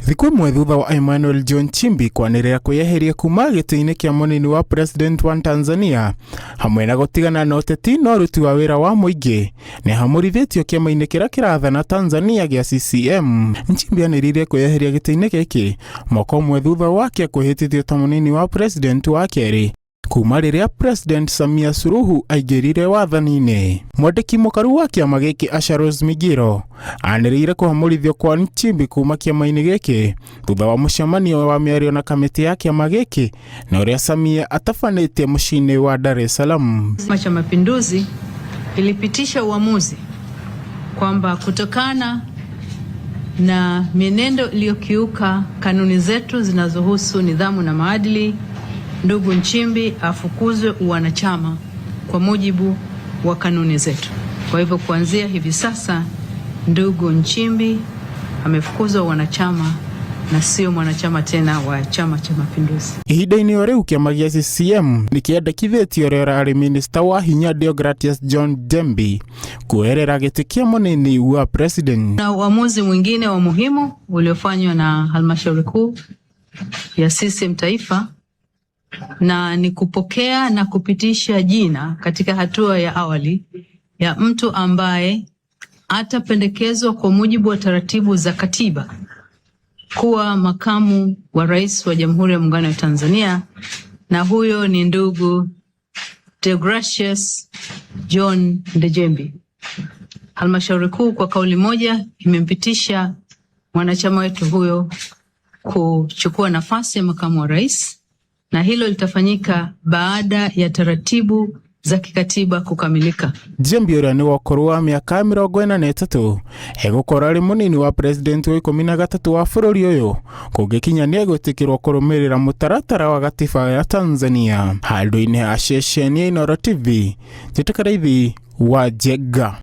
Thikũ ĩmwe thutha wa Emmanuel John Nchimbi kwanĩrĩra kwĩyeheria kuma gĩtĩ-inĩ kĩa mũnini wa president wa Tanzania hamwe na gũtigana na ũteti na ũruti wa wĩra wa mũingĩ, nĩ ahamũrithĩtio kĩama-inĩ kĩrĩa kĩrathana Tanzania gĩa CCM. Nchimbi anĩrĩire kwĩyeheria gĩtĩ-inĩ gĩkĩ mwaka ũmwe thutha wake kwĩhĩtithio ta mũnini wa president wa kerĩ kuma rĩrĩa President Samia Suluhu aingĩrire wathani-inĩ. Mwandĩki mũkaru wa kĩama gĩkĩ Asha Rose Migiro anĩrĩire kũhamũrithio kwa Nchimbi kuma kĩama-inĩ gĩkĩ thutha wa mũcemanio wa mĩario na kamĩtĩ ya kĩama gĩkĩ na ũrĩa Samia atabanĩtie mũciĩ-inĩ wa Dar es Salaam. Chama cha Mapinduzi ilipitisha uamuzi kwamba kutokana na mienendo iliyokiuka kanuni zetu zinazohusu nidhamu na maadili, ndugu Nchimbi afukuzwe uwanachama kwa mujibu wa kanuni zetu. Kwa hivyo kuanzia hivi sasa ndugu Nchimbi amefukuzwa wanachama na sio mwanachama tena wa Chama cha Mapinduzi. Ihinda-inĩ o rĩu, kĩama gĩa CCM nĩ kĩendekithĩtie ũrĩa ũrarĩ minista wa hinya Deogratias John Njembi kuoerera gĩtĩ kĩa mũnini wa president. Na uamuzi mwingine wa muhimu uliofanywa na halmashauri kuu ya CCM Taifa na ni kupokea na kupitisha jina katika hatua ya awali ya mtu ambaye atapendekezwa kwa mujibu wa taratibu za katiba kuwa makamu wa rais wa Jamhuri ya Muungano wa Tanzania, na huyo ni ndugu Deogratius John Ndejembi. Halmashauri kuu kwa kauli moja imempitisha mwanachama wetu huyo kuchukua nafasi ya makamu wa rais, na hilo litafanyika baada ya taratibu za kikatiba kukamilika. Njembi ũrĩa nĩ wa ũkũrũ wa mĩaka 43 egũkorwo arĩ mũnini wa president wa 13 wa bũrũri ũyũ kũngĩkinya nĩ egwĩtĩkĩrwo kũrũmĩrĩra mũtaratara wa gatiba ya Tanzania. Handũ-inĩ ha ceceni ya Inooro TV, njĩtĩka Raithi wa Njenga.